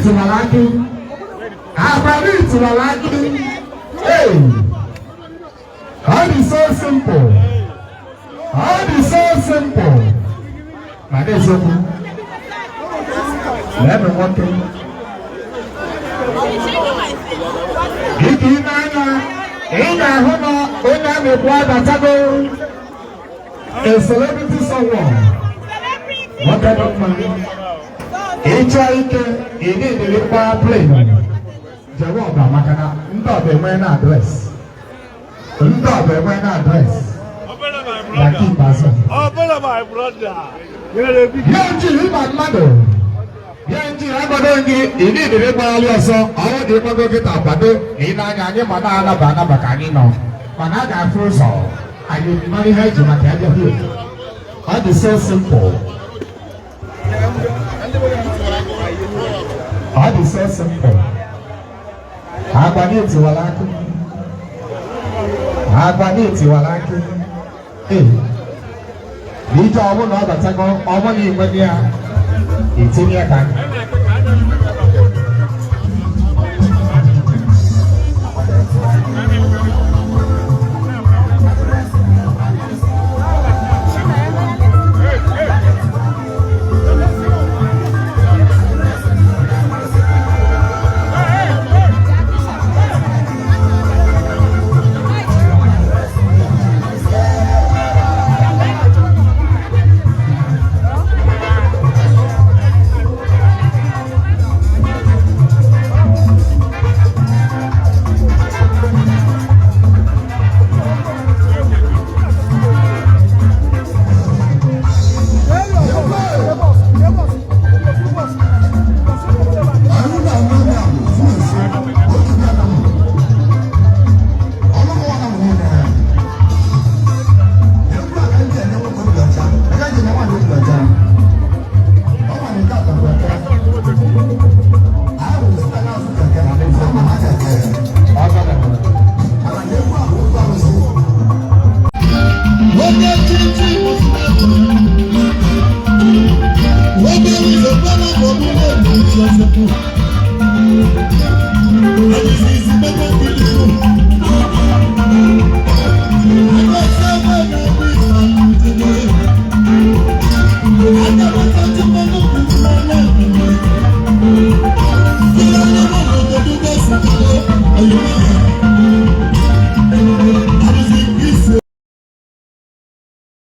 Tiwara akị. Agbani tiwara akị. Hey! Ọ dị so simple. Ọ dị so simple. Ma n'eziokwu, leenụ nwoke. Ike ị na-anya, ị ga-ahụ na onye a na-ekwu abatago. A celebrity someone. Nwoke dị mma. Ịchọ ike, ị na-edere mgba plane. Jewe Ọba maka na ndị Ọba enwe na address. Ndị Ọba enwe na address. Na nke ikpeazụ. Obere my brother. Ya nji ịma mmadụ. Ya nji agbado gị, ị na-edere gbagharị ọsọ, ọrụ dị ịgbago kịta kwado na ị na-anya anyị ma na-anaba anaba ka anyị nọ. Mana a ga-afụ ụzọ anyị mara ihe eji maka ya bịa here. Ọ dị so simple. Ọ dị so simple. Agba na-etiwala akị. Agba na-etiwala akị. Ee. N'ije ọ bụla ọ batago, ọ bụla igwe ya, etinye ya ka anyị.